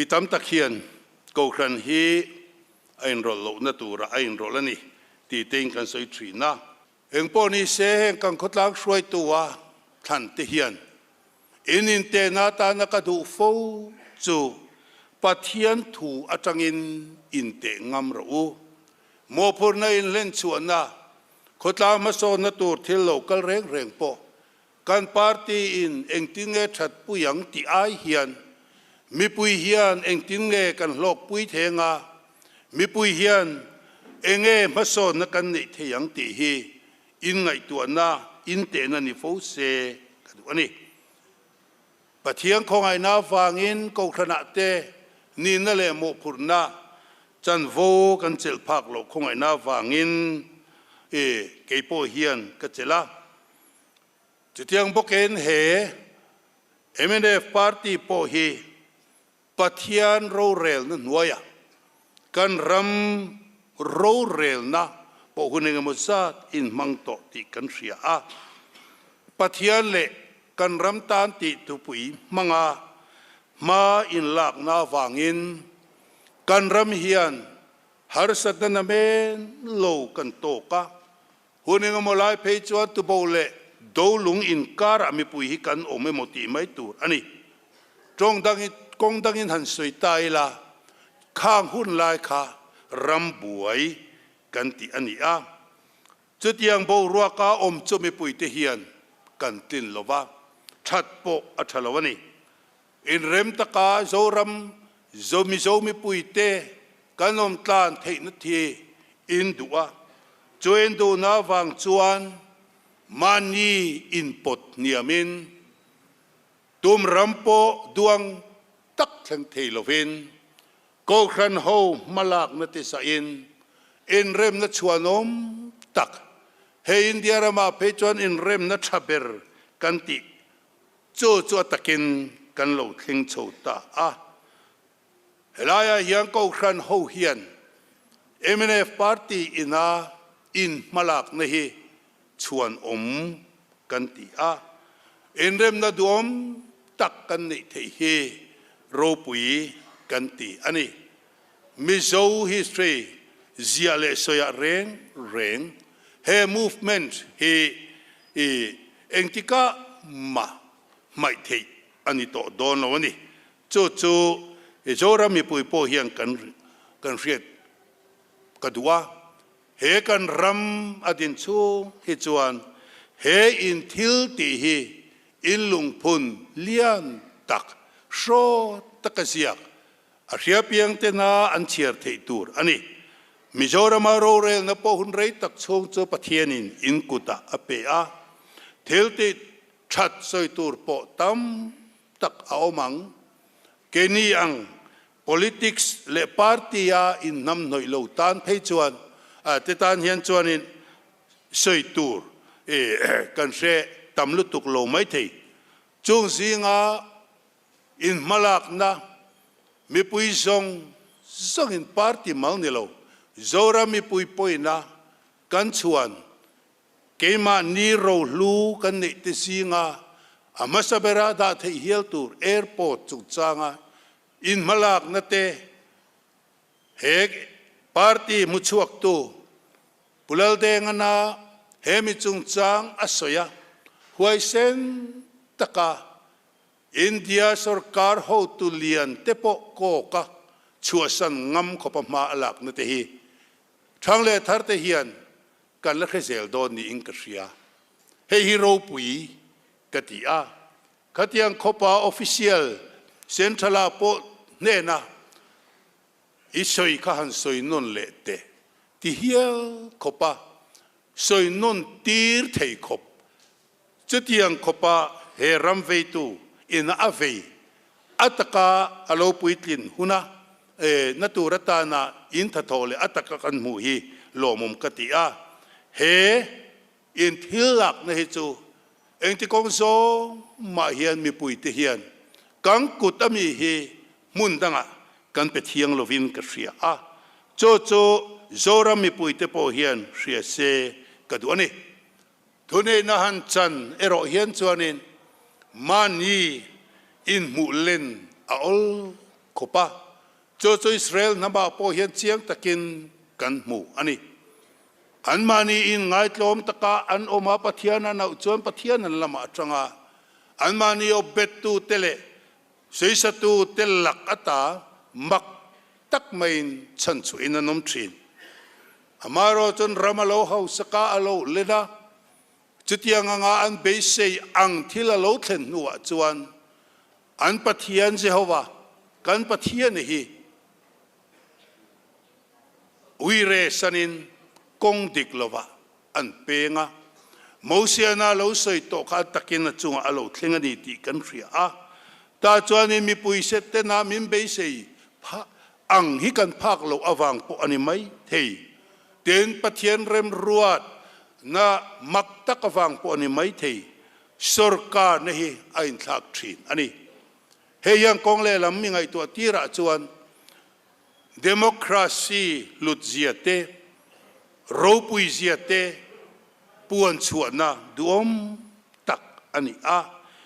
Mi tam tak hian Kohhran hi a inrawlh lohna turah a inrawlh a ni tih tein kan sawi thin a. Engpawh ni se heng kan khawtlang hruaitu-a thlan te hian in intehna atana ka duh fo chu Pathian thu atangin inteh ngam rawh u. Mawhphurhna inhlenchhuahna, khawtlang hmasawnna tur thil lo kal reng reng pawh Kan party in engtin nge that pui ang tih ai hian mipui hian engtin nge kan hlawk pui thei anga, mipui hian enge hmasawnna kan neih thei ang tih hi in ngaihtuahna, in tehna ni fo se ka duh a ni. Pathian khawngaihna avangin Kohhranah te nihna leh mawhphurhna chanvo kan chelh phak loh khawngaihna avangin i keipawh hian ka chelh a. Chutiang bawkin he mnf party pawh hi Pathian rorelna hnuaiah kan ram rorelna pawh hun engemaw zat inhmang tawh tih kan hria a. Pathian leh kan ram tan tih thupui hmanga hma inlakna avangin kan ram hian harsatna namen lo kan tawk a. Hun engemaw lai phei chuan tubo leh dolung inkarah mipui hi kan awm emaw tih mai tur a ni. Tawng dangin, kawng dangin han sawi ta ila, khang hun lai kha ram buai kan tih a ni a. Chutiang boruaka awm chu mipuite hian kan tlin lo va, that pawh a tha lo a ni. Inrem taka Zoram Mizo mipuite kan awm tlan theihna thi in duh a, chu in duhna avang chuan mahni inpawt hniamin tum ram pawh duang tak thleng thei lovin Kohhran ho hmalakna ti sahin inremna chhuanawm tak, hei India ramah phei chuan inremna tha ber kan tih Chu chu a takin kan lo thleng chho ta a. Helaiah hian Kohhran ho hian mnf party ina in hmalakna hi chhuan awm kan ti a. Inremna duhawm tak kan neih theih hi ropui kan ti a ni. Mizo history ziah leh sawiah reng reng he movement hi I engtikah mah hmaih theih a ni tawh dawn lo a ni. Chu chu Zoram mipui pawh hian kan kan hriat ka duh a. He kan ram a din chhung hi chuan he in thil tih hi in lungphun lian tak hraw taka ziak A hria piang tena an chhiar theih tur a ni. Mizorama rorelna pawh hun rei tak chhung chu Pathianin in kutah a pe a, thil tih that sawi tur pawh tam tak a awm ang. Keini ang politics leh party-a inhnamhnawih lo tan phei chuan te tan hian chuanin sawi tur kan hre tam lutuk lo maithei. Chung zinga In hmalakna mipui zawng zawngin party mal ni lo, Zoram mipui pawina kan chhuan keimahni rohlu kan neih te zinga a hmasa bera dah theih hial tur airport chungchanga in hmalakna te he party hmuchhuaktu Pu Laldengana he mi chungchang a sawi a, huaisen taka India sorkar hotu lian te pawh kawk a chhuahsan ngam khawpa hma a lakna te hi thang leh thar te hian kan la hre zel dawn niin ka hria. Hei hi ropui ka ti a, khatiang khawpa official central ah pawh hnena i sawi kha han sawi nawn leh teh ti hial khawpa sawi nawn tir thei khawp Chutiang khawpa he ram veitu ina a vei a taka a lo puitlin huna na tur atana in thatho leh a taka kan hmuh hi lawmawm ka ti a. He in thil lakna hi chu engti kawng zawng mah hian mipuite hian kan kut ami hi hmun dangah kan pe thiang lovin ka hria a. Chu chu Zoram mipuite pawh hian hria se ka duh a ni. Thuneihna han chan erawh hian chuanin mahni inhmuh len a awl khawp a, chu chu Israel hnamah pawh hian chiang takin kan hmu a ni. Anmahni inngaitlawm taka an awm a, Pathian an auh chuan Pathian an lamah a tang a, anmahni awpbettute leh sawisatute lak ata mak tak maiin chhanchhuahin an awm thin. Amaherawh chuan ram a lo hausak a, a lo len a, chutiang anga an beisei ang thil a lo thlen hnuah chuan an Pathian Jehova, kan Pathian hi uire sanin kawng dik lovah an peng a. Mosiana lo sawi tawh kha a takin a chungah a lo thleng a ni tih kan hria a. Tah chuanin mipui set tena min beisei phah ang hi kan phak loh avang pawh a ni mai thei. Tin, Pathian remruat na mak tak avang pawh a ni mai thei. Sorkarna hi a inthlak thin a ni. Hei hian kawng lehlam mi ngaihtuah tirah chuan Democracy hlutzia te, ropuizia te puan chhuahna duhawm tak a ni a.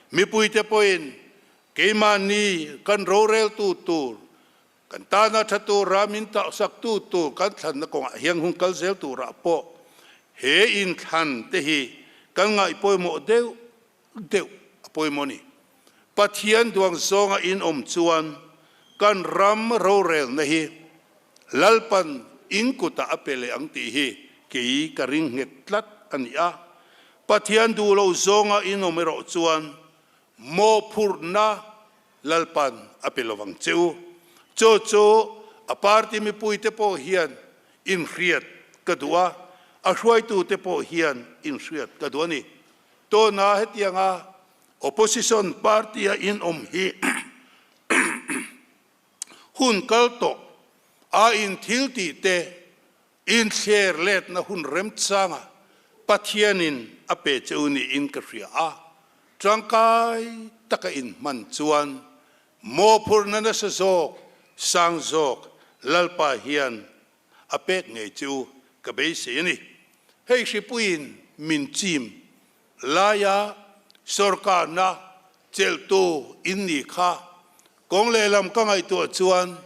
Mipuite pawhin keimahni kan roreltu tur, kan tana tha tura min tauhsaktu tur kan thlanna kawngah hian hun kal zel turah pawh he inthlan te hi kan ngaihpawimawh deuh deuh a pawimawh a ni. Pathian duang zawnga in awm chuan kan ram rorelna hi Lalpan in kutah a pe leh ang tih hi kei ka ring nghet tlat a ni a. Pathian duh lo zawnga in awm erawh chuan mawhphurhna Lalpan a pe lovang che u. Chu chu a party mipuite pawh hian inhriat ka duh a, a hruaitute pawh hian inhriat ka duh a ni. Tuna hetianga opposition party a in awm hi hun kal tawh a in thil tih te in thler letna hun remchanga Pathianin a pe che u niin ka hria a, tangkai taka in hman chuan mawhphurhna nasa zawk, sang zawk Lalpa hian a pek ngei chu ka beisei a ni. Hei hripuiin min chim laia sorkarna chelhtu in ni kha kawng lehlam ka ngaihtuah chuan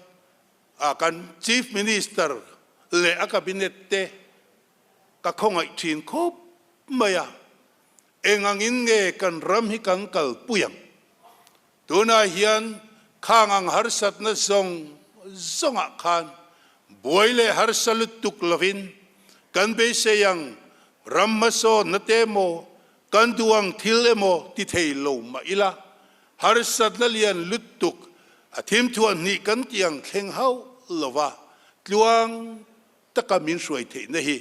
a kan Chief Minister leh a Cabinet te ka khawngaih thin khawp mai a, eng angin nge kan ram hi kan kalpui ang? Tunah hian khang ang harsatna zawng zawngah khan buai leh harsa lutuk lovin kan beisei ang ram hmasawnna te emaw, kan duh ang thil emaw ti thei lo mah ila, harsatna lian lutuk a thimthuah hnih kan tih ang thleng hauh lova tluang taka min hruai theihna hi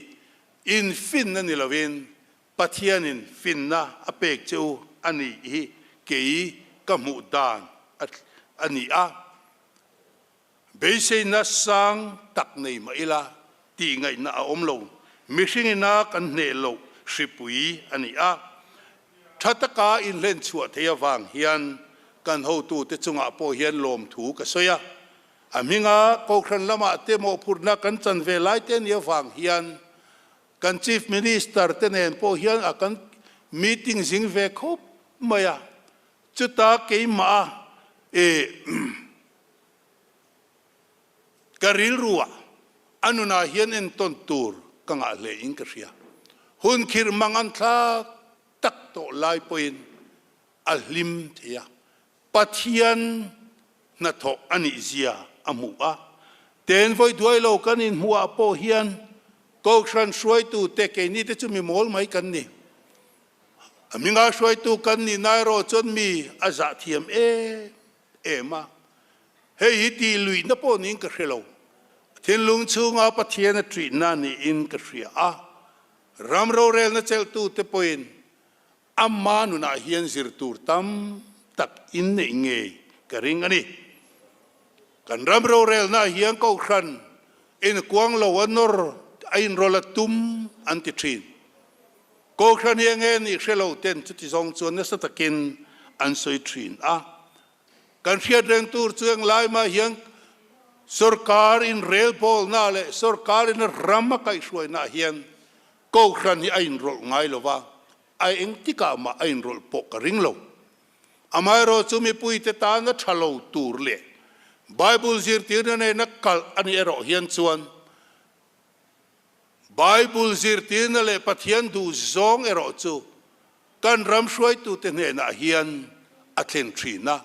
infinna ni lovin Pathianin finna a pek che u a nih hi kei ka hmuh dan a ni a, beiseina sang tak nei mah ila tih ngaihna a awm lo. Mihringina kan hneh loh hripui a ni a, tha taka inhlen chhuah theih avang hian kan hotute chungah pawh hian lawmthu ka sawi a. A hminga Kohhran lamah te mawhphurhna kan chan ve lai te nih avang hian Kan Chief Minister te nen pawh hian a kan meeting zing ve khawp mai a, chuta keimah a eh ka rilru ah a nunah hian entawn tur ka ngah hle in ka hria. Hun khirh mang an thlak tak tawh lai pawhin a hlim thei a, Pathian hnathawh a nih zia a hmuh a, ten vawi duai lo kan inhmuh ah pawh hian Kohhran hruaitu te keini te chu mi mawl mai kan ni. A hminga hruaitu kan nih na erawh chuan mi a zah thiam em em a, hei hi tih luihna pawh niin ka hre lo. Thinlung chhunga Pathian a ṭihna niin ka hria a, ram rorelna chelhtu te pawhin Ama nunah hian zir tur tam tak in neih ngei ka ring a ni. Kan ram rorelnaah hian Kohhran inkuang lo a nawr a inrawlh a tum an ti thin. Kohhran hi enge nih hre lo ten chuti zawng chuan nasa takin an sawi thin a. Kan hriat reng tur chu englai mah hian sorkar inrelbawlna leh sorkar in ram a kaihhruainaah hian Kohhran hi a inrawlh ngai lo va, a engtikah mah a inrawlh pawh ka ring lo. Amaherawhchu mipuite tana tha lo tur leh Bible zirtirna nena kalh a nih erawh hian chuan Bible zirtirna leh Pathian duh zawng erawh chu kan ram hruaitute hnenah hian a thlen thin a.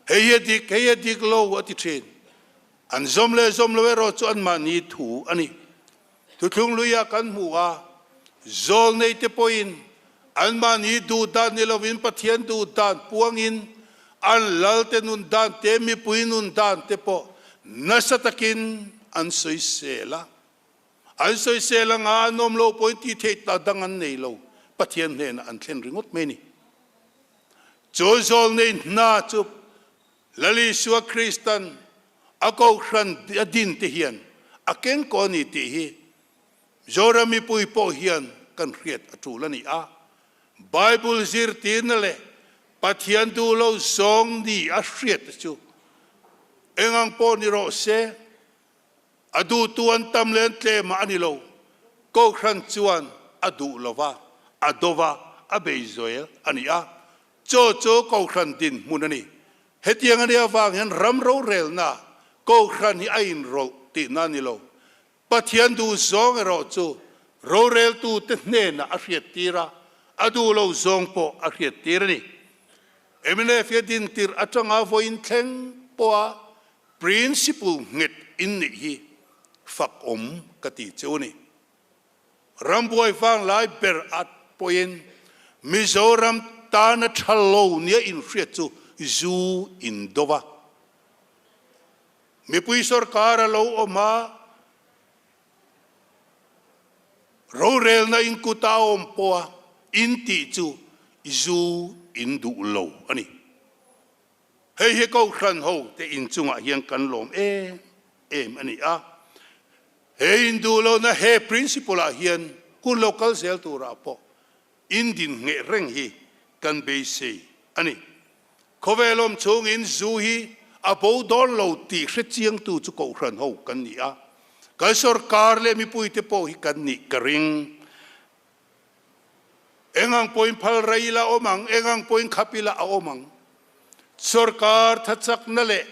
Hei hi a dik, hei hi a dik lo a ti thin. An zawm leh zawm lo erawh chu anmahni thu a ni. Thuthlung luiah kan hmu a, zawlneite pawhin anmahni duh dan ni lovin Pathian duh dan puangin an lalte nun dan te, mipui nun dan te pawh nasa takin an sawisel a. An sawisel anga an awm loh pawhin tih theih ta dang an nei lo, Pathian hnenah an thlen ringawt mai a ni. Chu zawlnei hna chu Lal Isua Kristan a kohhran a din te hian a keng kaw a ni tih hi Zoram mipui pawh hian kan hriat a tul a ni a. Bible zirtirna leh Pathian duh lo zawng ni a hriat te chu engang pawh ni rawh se, a duhtu an tam leh an tlem ah a ni lo. Kohhran chuan a duh lo va, a do va, a bei zual a ni a. Chaw chu Kohhran dinhmun a ni. Hetiang a nih avang hian ram rorelna Kohhran hi a inrawlh tihna a ni lo. Pathian duh zawng erawh chu roreltute hnenah a hriattir a, a duh lo zawng pawh a hriattir a ni. Mnf hi a dintir atanga vawiin thleng pawha principle nghet in nih hi fakawm ka ti cheu a ni. Rambuai vanglai ber at pawhin Mizoram tana tha lo nia inhriat chu zu in do a. Mipui sorkar a lo awm a, rorelna in kuta a awm pawha in tih chu zu in duh lo a ni. Hei hi Kohhran ho te inchungah hian kan lawm em em a ni a. He induhlohna he principle ah hian hun lo kal zel turah pawh indin ngheh reng hi kan beisei a ni. Khawvel awm chhungin zu hi a bo dawn lo tih hre chiangtu chu Kohhran ho kan ni a. Kan sorkar leh mipuite pawh hi kan nih ka ring. Eng ang pawhin phal rei ila awm ang, eng ang pawhin khap ila a awm ang. Sorkar thachakna leh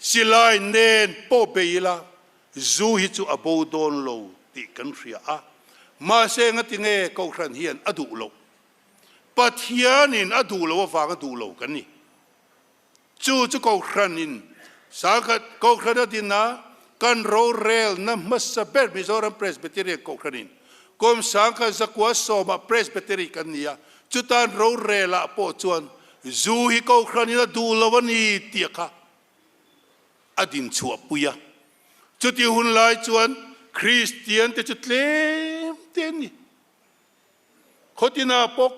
silai nen pawh bei ila zu hi chu a bo dawn lo tih kan hria a. Mahse engati nge Kohhran hian a duh loh? Pathianin a duh loh avanga duh lo kan ni. Chu chu Kohhranin Sangkhat Kohhran a din a, kan rorelna hmasa ber Mizoram Presbyterian Kohhranin kum sangkhat zakua sawmah Presbytery kan ni a, chutan rorelah pawh chuan zu hi Kohhranin a duh lo a ni tih kha a din chhuahpui a. Chuti hun lai chuan Kristian te chu tlem te an ni. Khawtina pawk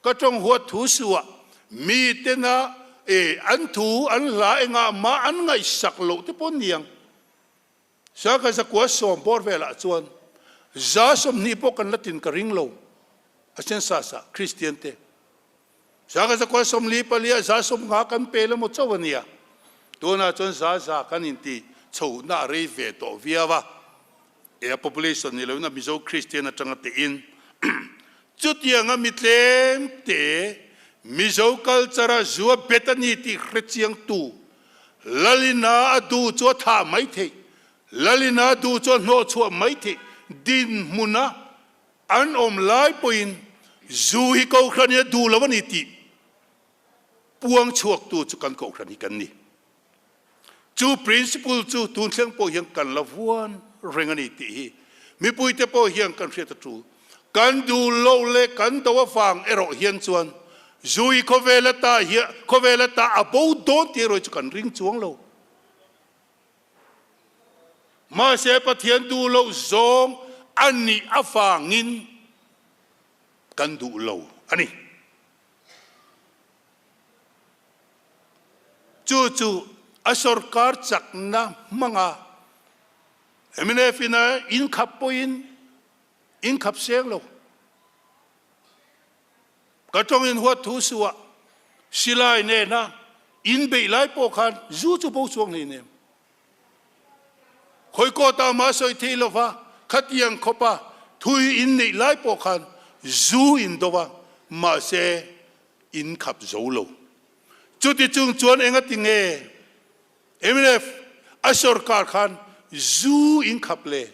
ka tawng huat thu suah mitena e an thu an hla engah mah an ngaihsak loh te pawh niang. Sangha zakua sawm bawr velah chuan za 20 pawh kan la tin ka ring lo a census ah Kristian te. Sangha zakua 44 ah za 50 kan pe la maw chauh a nia. Tunah chuan za za kan inti chhohna a rei ve tawh viau a. E a population ni loin a Mizo Kristian atanga tein chutianga mi tlem te Mizo culture a zua bet a ni tih hre chiang tu Lalina a duh chu a thah mai theih, Lalina a duh chu a hnawh chhuah mai theih dinhmuna an awm lai pawhin zu hi Kohhran hi a duh lo a ni tih puang chhuaktu chu kan Kohhran hi kan ni. Chu principle chu tun thleng pawh hian kan la vuan reng a ni tih hi mipuite pawh hian kan hriat a tul. Kan duh loh leh kan do avang erawh hian chuan zui khawvel ata hian khawvel ata a bo dawn tih erawh hi chu kan ring chuang lo. Mahse Pathian duh loh zawng a nih avangin kan duh lo a ni. Chu chu a sorkar chakna hmanga mnf in a inkhap pawhin inkhap seng lo. Ka tawng in huat thu suh a, silai nena inbeih lai pawh khan zu chu bo chuang hleinem. Khawi kawtah mah sawi thei lova khatiang khawpa thui in neih lai pawh khan zu in do a, mahse in khap zo lo. Chuti chung chuan engati nge? Mnf a sorkar khan zu in khap le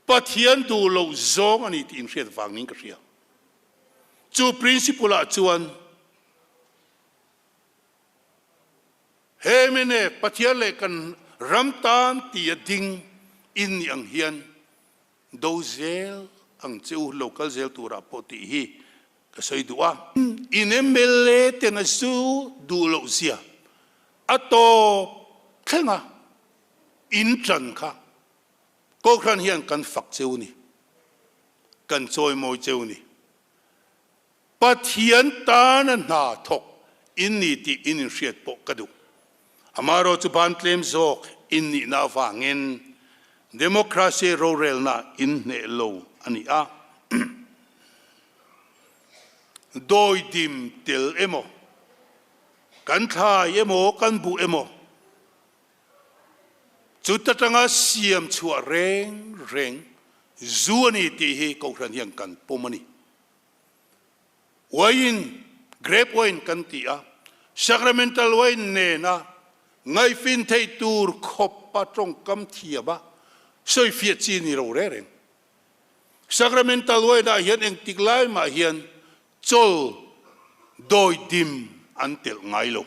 Pathian duh loh zawng a ni tih inhriat vangin ka hria. Chu principle ah chuan he mnf Pathian leh kan ram tan tia ding in nih ang hian Do zel ang che u, lo kal zel turah pawh tih hi ka sawi duh a. In mla ten a zu duh loh zia a tawp thleng a, in tan kha Kohhran hian kan fak che u ni, kan chawimawi che u ni. Pathian tana hna thawk in ni tih in inhriat pawh ka duh. Amaherawh chu ban tlem zawk in nihna avangin democracy rorelna in hneh lo a ni a. Dawidim tel emaw, kan thlai emaw, kan buh emaw chuta tanga siam chhuah reng reng zu a ni tih hi Kohhran hian kan pawm a ni. Wine, grape wine kan ti a, sacramental wine nena ngaihfin theih tur khawpa tawngkam thiam a sawifiah chi ni lo reng reng. Sacramental wine ah hian engtik lai mah hian chawl dawidim an telh ngai lo.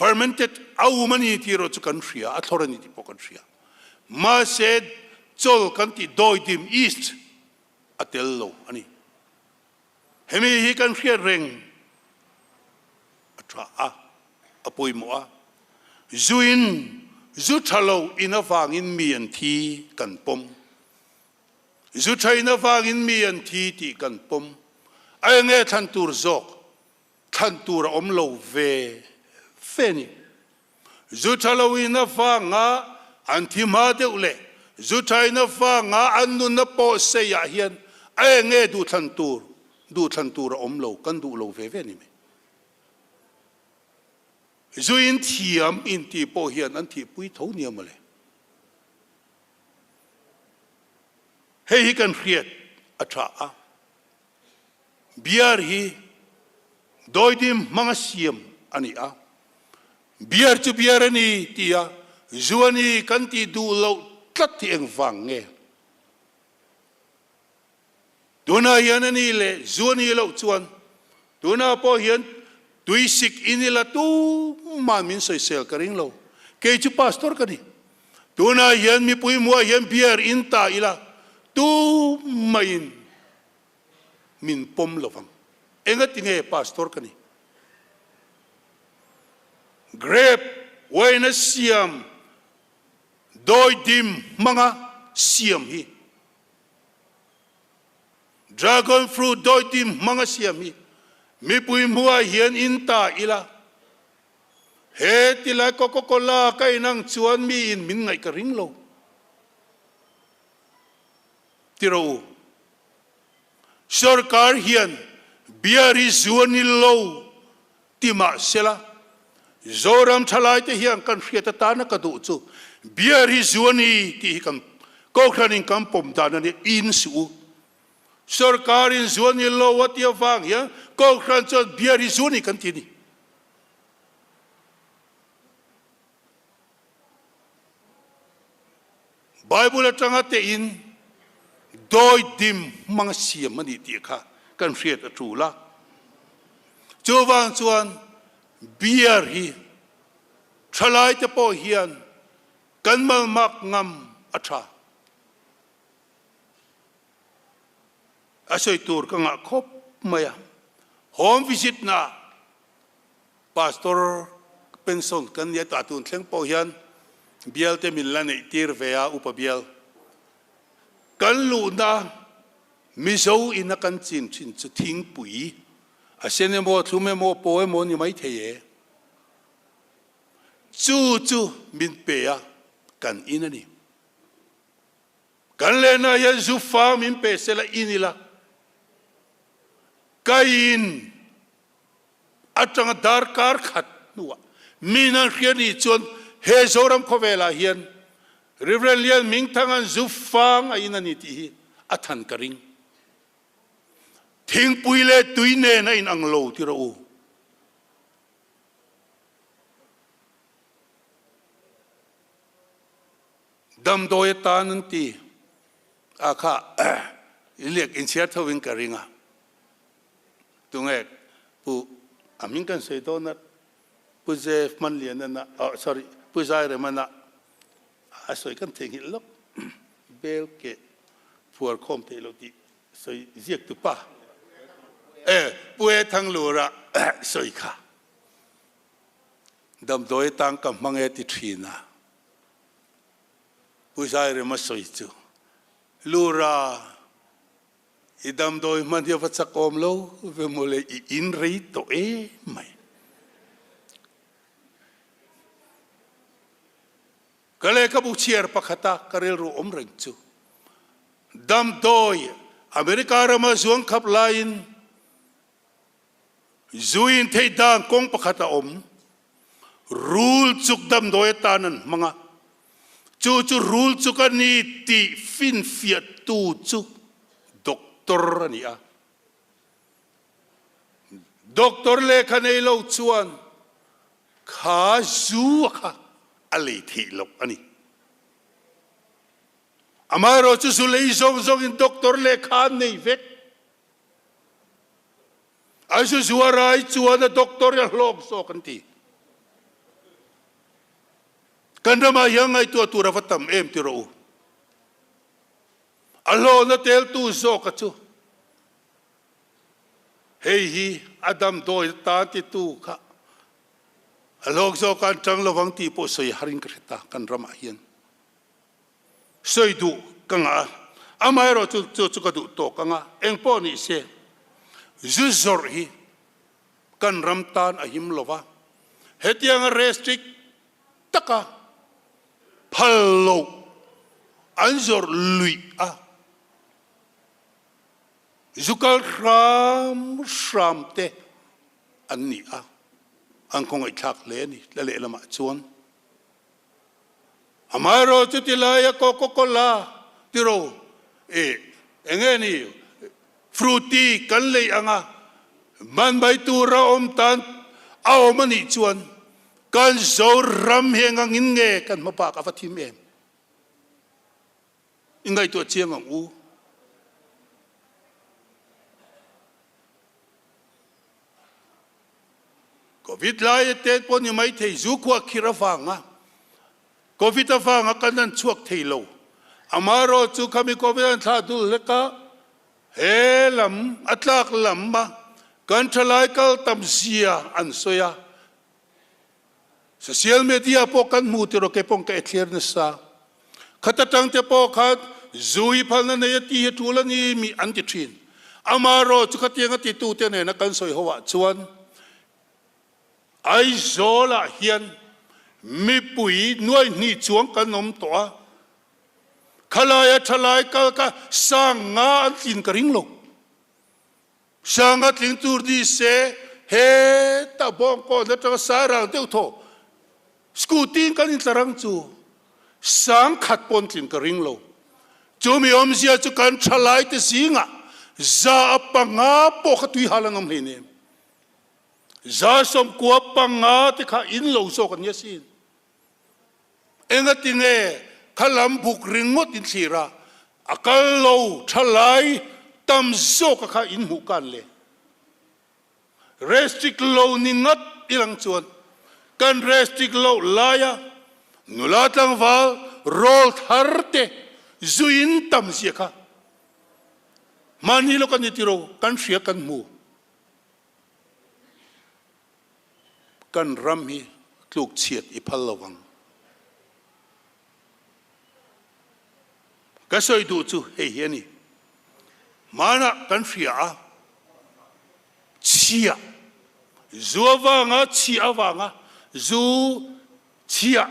Fermented a um a ni tih erawh chu kan hria, a thlawr a ni tih pawh kan hria. Mahse, chawl kan tih dawidim, yeast, a tel lo a ni. Hemi hi kan hriat reng a tha a, a pawimawh a. Zuin zu tha lo in avangin mi an thi kan pawm. Zu tha in avangin mi an thi tih kan pawm. A enge thlan tur zawk? Thlan tur a awm lo ve ve ni. Zu tha lo in avanga an thi hma deuh leh zu tha in avanga an nunna pawh sei ah hian a eng nge duh thlan tur, duh thlan tur a awm lo, kan duh lo ve ve ni mai. Zu in thiam in tih pawh hian an thihpui tho nia mawle. Hei hi kan hriat a tha a. Beer hi dawidim hmanga siam a ni a, beer chu beer a ni tia zu a ni kan tih duh loh tlat hi engvang nge? Tunah hian a ni leh zu a nih loh chuan tunah pawh hian tuisik in ila tuman min sawisel ka ring lo. Kei chu pastor ka ni. Tunah hian mipui hmuah hian beer in ta ila tumahin min pawm lo vang. Engati nge pastor ka ni? Grape wine a siam dawidim hmanga siam hi, dragon fruit dawidim hmanga siam hi mipui hmuah hian in ta ila, he tilai Coca-Cola ka inang chuan miin min ngaih ka ring lo. Ti rawh u. Sorkar hian beer hi zu a ni lo ti mah sela, Zoram thalaite hian kan hriat atana ka duh chu beer hi zu a ni tih hi kan Kohhranin kan pawm dan a nia, in suh u. Sorkarin zu a ni lo a ti avang hian Kohhran chuan beer hi zu a ni kan ti a ni. Bible atanga tein dawidim hmang siam a nih tih kha kan hriat a tul a. Chuvang chuan beer hi thalaite pawh hian kan malmak ngam a tha. A sawi tur ka ngah khawp mai a. Home visit naah Pastor pension kan nia tah tun thleng pawh hian bial te min la neih tir ve a upa bial kan luhna Mizo ina kan chin thin chu thingpui a sen emaw thlum emaw paw emaw ni mai thei e chu chu min pe a kan in a ni. Kan lehna hian zu fa min pe sela in ila ka in atanga darkar khat hnuah min an hria nih chuan he Zoram khawvelah hian Rev. Lian Mingthanga'n zu fang a in a ni tih hi a than ka ring. Thingpui leh tui nen a inang lo ti rawh u. Damdawi atan an ti a kha i lek inchhiar tho in ka ring a. Tunge Pu a hming kan sawi dawn a Pu Jeff Manlianana oh sorry Pu Zairemana a sawi kan theihnghilh lawk bel keh phuar khawm theih loh tih sawi ziak tu pa e Pu E Thanglura sawi kha damdawi tang ka hmang e ti thin a Pu Zairema sawi chu Lura I damdawi hman hi a va chakawm lo ve mawle i in rei tawh em mai. Ka lehkhabu chhiar pakhata ka rilru awm reng chu damdawi America rama zuang khap laiin zu in theih dan kawng pakhat a awm. Rul chuk damdawi atan an hmang a, chu chu rul chuk a ni tih finfiahtu chu doctor a ni a. Doctor lehkha nei lo chuan kha zu a kha a lei theih loh a ni. Amaherawhchu zu lei zawng zawngin doctor lehkha an nei vek. A zu zuar ai chuan a doctor hi a hlawk zawk an ti. Kan ramah hian ngaihtuah tur a va tam em ti rawh u. A hlawhna teltu zawka chu hei hi a damdawi tan titu kha a hlawk zawk an tang lovang tih pawh sawi harin ka hre ta kan ramah hian. Sawi duh ka ngah a, amaherawh chu chu chu ka duh tawk ang a, eng pawh ni se, zu zawrh hi kan ram tan a him lo va, hetianga restrict taka phal loh an zawrh luih a, zu kal hram hram te an ni a, an khawngaihthlak hle a ni, la lehlamah chuan. Amaherawh chuti laia Coca-Cola tiro eh enge ni Fruity kan lei anga man mai tura awm tan a awm a nih chuan kan Zoram hi eng angin nge kan hma bak a va thim em? I ngaihtuah chiang ang u. Covid lai te pawh ni mai thei, zu khua khir avanga Covid avanga kan an chhuak thei lo. Amaherawh chu khami Covid an thlah dul hlek a, he lam a tlak lam a kan thalai kal tam zia an sawi a. Social media pawh kan hmu tiraw kei pawh ka ethlir nasa. Khat atang te pawh khan zu hi phalna nei a ti hi tul a ni mi an ti thin. Amaherawh chu khatiang a titu te nena kan sawi ho ah chuan Aizawl ah hian mipui nuai hnih chuang kan awm tawh a, khalaia thalai kal kha sang nga an tlin ka ring lo. Sanga tling tur ni se heta bawngkawn atanga sairang deuh thaw scooty in kan intlar ang chu sang khat pawn tlin ka ring lo. Chumi awmzia chu kan thalai te zingah za a panga pawh kha tui hal an awm hleinem. Za 90 panga te kha in lo zawk an ni asin. Engatinge kha lam buk ringawt in thlir a, a kal lo thalai tam zawk a kha in hmuh kan le? Restrict lo ni ngat i lang chuan kan restrict loh laia nula tlangval rawl thar te zuin tam zia kha mahni lawk a ni tiro kan hria kan hmu. Kan ram hi tluk chhiat i phal lo ang. Ka sawi duh chu hei hi a ni. Hmanah kan hria a, chhia, zu avanga chhia avanga zu chhia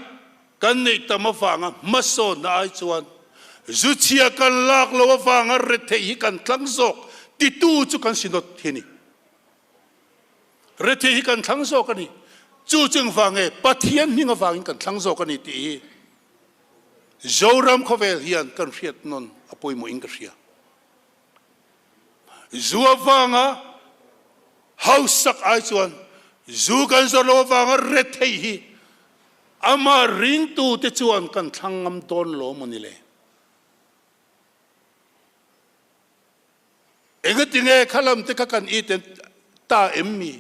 kan neih tam avanga hmasawnna ai chuan zu chhia kan lak lo avanga retheih hi kan tlang zawk titu chu kan si nawt hi a ni. Rethei hi kan thlang zawk a ni. Chu chu engvang nge? Pathian hming avangin kan thlang zawk a ni tih hi Zoram khawvel hian kan hriat nawn a pawimawhin ka hria. Zu avanga hausak ai chuan zu kan zawrh loh avanga rethei hi. Amah ringtute chuan kan thlang ngam dawn lo maw ni le? Engatinge kha lam te kha kan it ta em mi?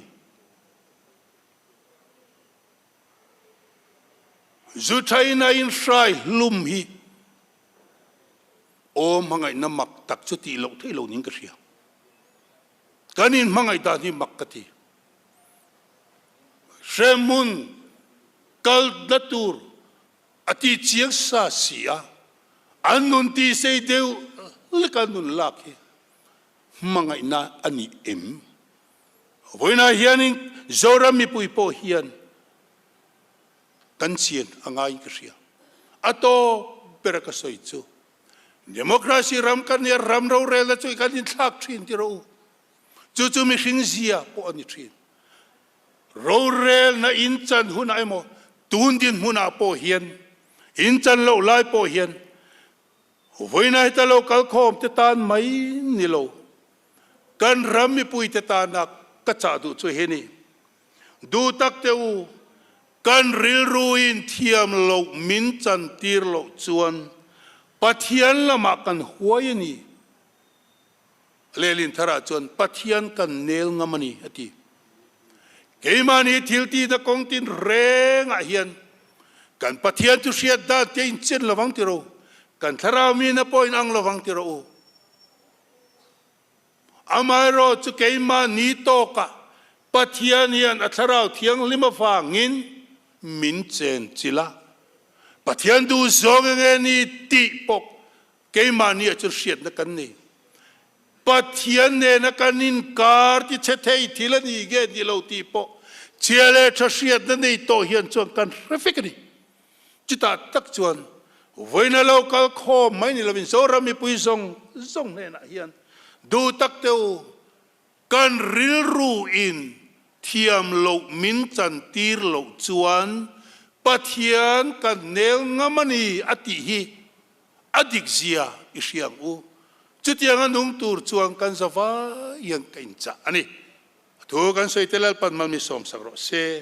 Zu thaina in hrai hlum hi aw hmangaihna mak tak chu tih loh theih lo niin ka hria. Kan in hmangaih dan hi mak ka ti. Hremhmun kalna tur a ti chiang sa si a, an nun ti sei deuh leka nun lak hi hmangaihna a ni em? Vawiinah hianin Zoram mipui pawh hian kan chian a ngaiin ka hria. A tawp bera ka sawi chu Democracy ram kan nia, ram rorelna chu kan inthlak thin ti rawh u. Chu chu mihring zia pawh a ni thin. Rorelna inchan hunah emaw tun dinhmunah pawh hian inchan loh lai pawh hian vawiinah heta lo kalkhawm te tan mai ni lo kan ram mipui te tana ka chah duh chu he ni. Duh tak teh u, kan rilruin thiam loh min chantir loh chuan Pathian lamah kan huai a ni. Lehlin tharah chuan Pathian kan nel ngam a ni, a ti. Keimahni thil tihna kawng tin rengah hian kan Pathian chu hriat dan te inchen lovang ti rawh u, kan thlarau mina pawh inang lovang ti rawh u. Amaherawh chu keimahni tawkah Pathian hian a Thlarau Thianghlim avangin min chen chilh a. Pathian duh zawng enge ni tih pawh keimahni ah chuan hriatna kan nei. Pathian nena kan inkar ti chhe thei thil a ni nge ni lo tih pawh chhia leh tha hriatna nei tawh hian chuan kan hre vek a ni. Chutah tak chuan vawiina lo kal khawm mai ni lovin Zoram mipui zawng zawng hnenah hian duh tak te u, kan rilru in thiam loh min chan tir loh chuan Pathian kan nel ngam a ni a tih hi a dik zia i hria ang u. Chutianga nung tur chuan kan za vai hian ka inchah a ni. A thu kan sawi te Lalpan Malmi sawmsak rawh se.